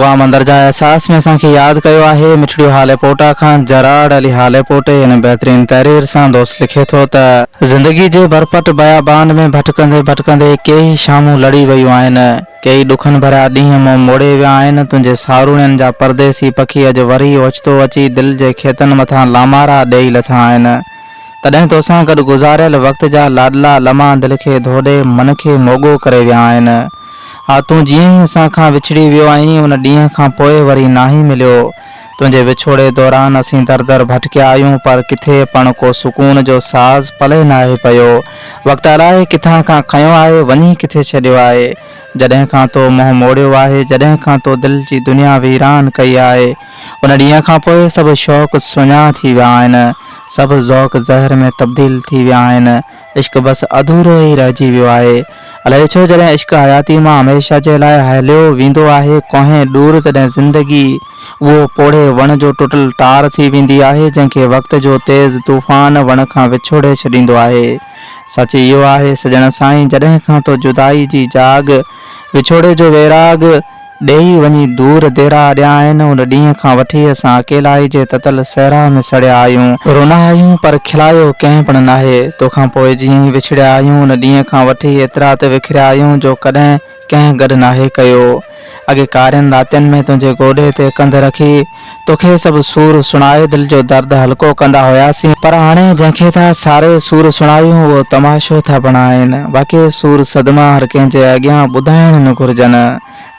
Programme اندر جا احساس ۾ اسان کي ياد ڪيو آهي مٺڙيو هاليپوٽا کان جراڙ علي هاليپوٽي هن بهترين تحرير سان دوست لکي ٿو ته. زندگي جي برپٽ بيابان ۾ ڀٽڪندي ڀٽڪندي ڪيئي شامون لڙي ويون آهن ڪيئي ڏکن ڀريا ڏينهن منهن موڙي ويا آهن تنهنجي ساروڻين جا پرديسي پکي اڄ وري اوچتو اچي دل جي کيتن مٿان لامارا ڏيئي لٿا آهن تڏهن توسان گڏ گذاريل وقت جا لاڏلا لمحا دل کي ڌوڏي من کي موڳو ڪري ويا آهن. ها تون جيئن ئي اسان کان وڇڙي ويو آهين ان ڏينهن کان پوء وري ناهين مليو. تنهنجي وڇوڙي دوران اسين در در ڀٽڪيا آهيون پر ڪٿي پڻ ڪو سڪون جو ساز پلئه ناهي پيو. وقت الائي ڪٿان کان کنيو آهي وڃي ڪٿي ڇڏيو آهي. جڏهن کان تو منهن موڙيو آهي جڏهن کان تو دل جي دنيا ويران ڪئي آهي. ان ڏينهن کان پوء سڀ شوق سڃا ٿي ويا آهن، سڀ ذوق زهر ۾ تبديل ٿي ويا آهن، عشق بس اڌورو ئي رهجي ويو آهي. الائي ڇو جڏهن عشق حياتي مان هميشه جي لاء هليو ويندو آهي ڪوهين ڏور تڏهن زندگي اهو پوڙهي وڻ جو ٽٽل ٽار ٿي ويندي آهي جنهن کي وقت جو تيز طوفان وڻ کان وڇوڙي ڇڏيندو آهي. سچ اهو آهي سڄڻ سائين جڏهن کان تو جدائي جي جاڳ، وڇوڙي جو ويراڳ، ڏيئي وڃي دور ديرا اڏيا آهن، ان ڏينهن کان وٺي اسان اڪيلائي جي تتل صحرا ۾ سڙيا آهيون. رونا آهيون پر کلايو ڪنهن پڻ ناهي. توکان پوء جيئن ئي وڇڙيا آهيون، ان ڏينهن کان وٺي ايترا ته وکريا آهيون جو ڪڏهن ڪنهن گڏ ناهي ڪيو. اڳي ڪارين راتين ۾ تنهنجي گوڏي تي ڪنڌ رکي، توکي سڀ سور سڻائي دل جو درد هلڪو ڪندا هياسين، پر هاڻي جنهن کي ٿا ساري سور سڻايون اهو تماشو ٿا بڻائين. واقعي سور صدما هر ڪنهن جي اڳيان ٻڌائڻ نه گهرجن.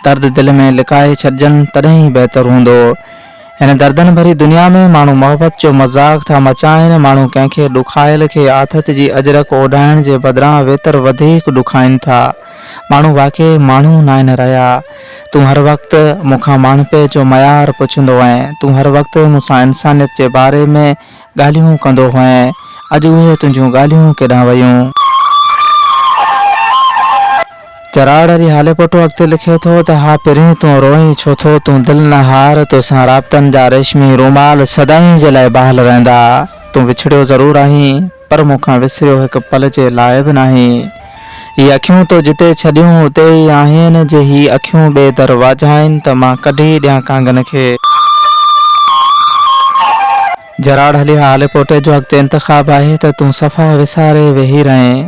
درد دل ۾ لڪائي ڇڏجن تڏهن ئي بهتر هوندو. هن دردن ڀري دنيا ۾ ماڻهو محبت جو مذاق ٿا مچائين، ماڻهو ڪنهن کي ڏکايل کي آٿت جي اجرڪ اوڍائڻ جي بدران ويتر وڌيڪ ڏکائين ٿا. ماڻهو واقعي ماڻهو ناهن رهيا. تون هر وقت مون کان ماڻهپي جو معيار پڇندو هئين. تون هر وقت مون سان انسانيت جي باري ۾ ڳالهيون ڪندو هئين. اڄ اهي تنهنجون ڳالهيون ڪيڏانهن ويون؟ جراڙ علي هاليپوٽو اڳتي لکي ٿو ته ها پرين تون روئين ڇو ٿو، تون دل نه هار، توسان رابطن جا ريشمي رومال سدائين جي لاء بحال رهندا. تون وڇڙيو ضرور آهين. پر مون کان وسريو هڪ پل جي لاء به ناهين. هي اکيون تو جتي ڇڏيون اتي ئي آهين، جي هي اکيون ٻئي در واجهائين ته مان ڪڍي ڏيان ڪانگن کي. جراڙ هلي ها هاليپوٽي جو اڳتي انتخاب آهي ته تون صفا وساري ويهي رهين.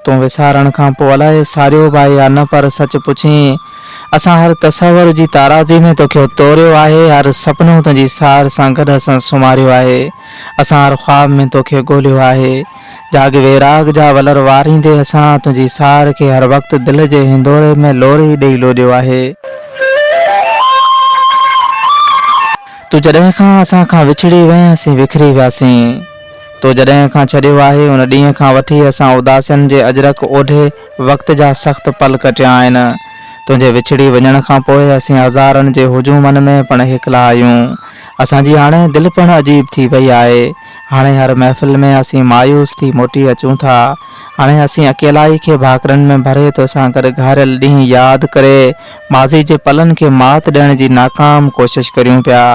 تون وسارڻ کان پوء الائي ساريو به آهي يا نه پر سچ پڇين اسان هر تصور جي تارازي ۾ توکي توريو آهي، هر سپنو تنهنجي سار سان گڏ اسان سمهاريو آهي، اسان هر خواب ۾ توکي ڳوليو آهي. جاڳ ويراڳ جا ولر واريندي اسان تنهنجي سار کي هر وقت دل جي هندوري ۾ لوري ڏئي لوڏيو آهي. تون جڏهن کان اسان کان وڇڙي وئين اسين وکري وياسين. تو جڏهن کان ڇڏيو آهي ان ڏينهن کان وٺي اسان اداسين جي اجرڪ اوڍي وقت جا سخت پل ڪٽيا آهن. تنهنجي وڇڙي وڃڻ کان پوء اسين هزارن جي هجومن ۾ پڻ هيڪلا آهيون. اسان جي هاڻي دل پڻ عجيب ٿي وئي آهي. هاڻي هر محفل ۾ اسين مايوس ٿي موٽي اچون ٿا. هاڻي اسين اڪيلائي کي ڀاڪرن ۾ ڀري توسان گڏ گهاريل ڏينهن ياد ڪري ماضي جي پلن کي مات ڏيڻ جي ناڪام ڪوشش ڪريون پيا.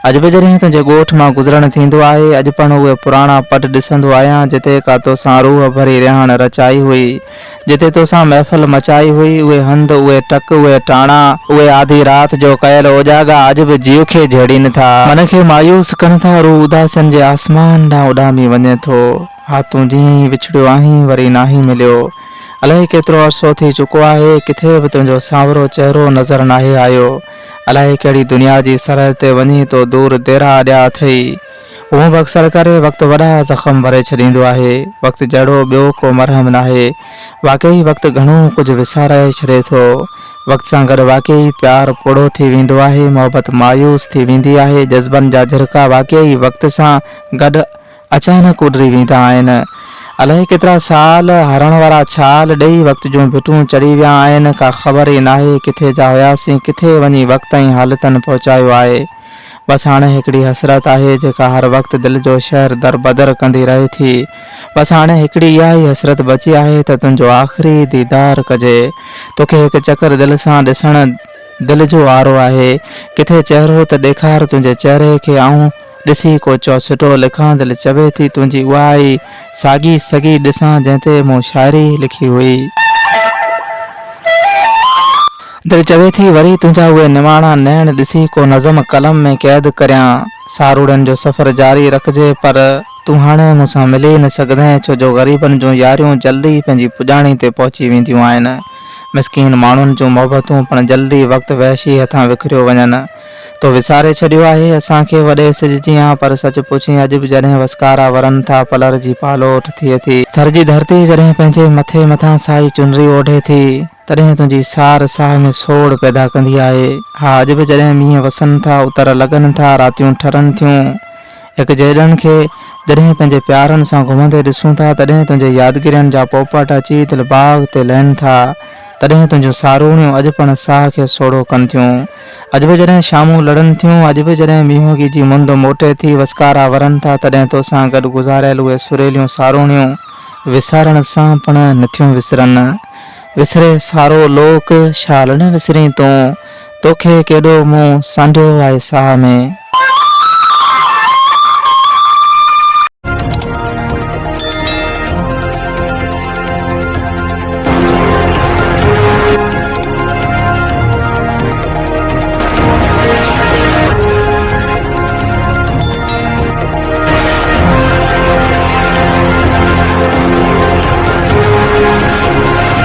اڄ به جڏهن تنهنجي ڳوٺ مان گذرڻ ٿيندو آهي، اڄ پڻ اهي پراڻا پٽ ڏسندو آهيان، جتي ڪا توسان روح ڀري رهاڻ رچائي هئي، جتي توسان محفل مچائي هئي، اهي هنڌ، اهي ٽڪ، اهي ٽاڻا، اهي آڌي رات جو ڪيل اوڄاڳا اڄ به جيء کي جهيڙين ٿا. من کي مايوس ڪن ٿا، روح اداسين جي آسمان ڏانهن اڏامي وڃي ٿو. ها تون جيئن ئي وڇڙيو آهين، وري ناهين مليو. الائي ڪيترو عرصو ٿي چڪو آهي، ڪٿي به تنهنجو سانورو چهرو نظر ناهي آيو. الائي ڪهڙي دنيا جي سرحد تي وڃي تو دور ديرا اڏيا اٿئي. هونء به اڪثر ڪري وقت وڏا زخم ڀري ڇڏيندو آهي. وقت جهڙو ٻيو ڪو مرهم ناهي. واقعي وقت گهڻو ڪجهه وسارائي ڇڏي ٿو. وقت سان گڏ واقعي پيار پوڙهو ٿي ويندو آهي، محبت مايوس ٿي ويندي آهي، جذبن جا جهرڪا واقعي وقت سان گڏ اچانڪ اڏري ويندا آهن. الائي ڪيترا سال هرڻ وارا ڇال ڏئي وقت جون ڀٽون چڙهي ويا آهن، ڪا خبر ئي ناهي ڪٿي جا هياسين، ڪٿي وڃي وقت ۽ حالتن پهچايو آهي. بس هاڻي هڪڙي حسرت آهي جيڪا هر وقت دل جو شهر دربدر ڪندي رهي ٿي. بس هاڻي هڪڙي اها ئي حسرت بچي آهي ته تنهنجو آخري ديدار ڪجي. توکي هڪ چڪر دل سان ڏسڻ دل جو آرو آهي. ڪٿي چهرو ته ڏيکار تنهنجي چهري کي آئون. ڏسي ڪو چؤسٽو لکان دل چوي ٿي تنهنجي اها ئي ساڳي سڳي ڏسان جنهن تي مون شاعري لکي هئي. دل چوي ٿي وري تنهنجا اهي نماڻا نيڻ ڏسي ڪو نظم قلم ۾ قيد ڪريان. ساروڙين جو سفر جاري رکجي پر تون هاڻي مون سان ملي نه سگهندين ڇو جو غريبن جون ياريون جلد ئي پنهنجي پڄاڻي تي پهچي وينديون آهن. مسڪين ماڻهن جون محبتون پڻ جلد ئي وقت وحشي هٿان وکريو وڃن. تو وساري ڇڏيو آهي اسان کي وڏي سج جيان پر سچ پڇين اڄ به جڏهن وسڪارا ورن ٿا پلر جي پالوٺ ٿئي ٿي. ٿر جي ڌرتي جڏهن پنهنجي مٿي مٿان سائي چنري اوڍي ٿي تڏهن تنهنجي سار ساهه ۾ سوڙ پيدا ڪندي آهي. ها اڄ به جڏهن مينهن وسن ٿا اتر لڳن ٿا راتيون ٺرن ٿيون. هڪ جيڏن کي جڏهن پنهنجي پيارن سان گهمندي ڏسون ٿا تڏهن تنهنجي يادگيرين جا پوپٽ اچي دل باغ تي لهن ٿا تڏهن تنهنجون ساروڻيون اڄ پڻ ساهه کي سوڙهو ڪن ٿيون. اڄ به جڏهن شامون لڙن ٿيون، اڄ به جڏهن مينهوڳي جي مند موٽي ٿي، وسڪارا ورن ٿا، تڏهن توسان گڏ گذاريل اهي سريليون ساروڻيون وسارڻ سان پڻ نٿيون وسرن. وسري سارو لوڪ، شال نه وسرين تون، توکي ڪيڏو مون سانڍيو آهي ساهه ۾.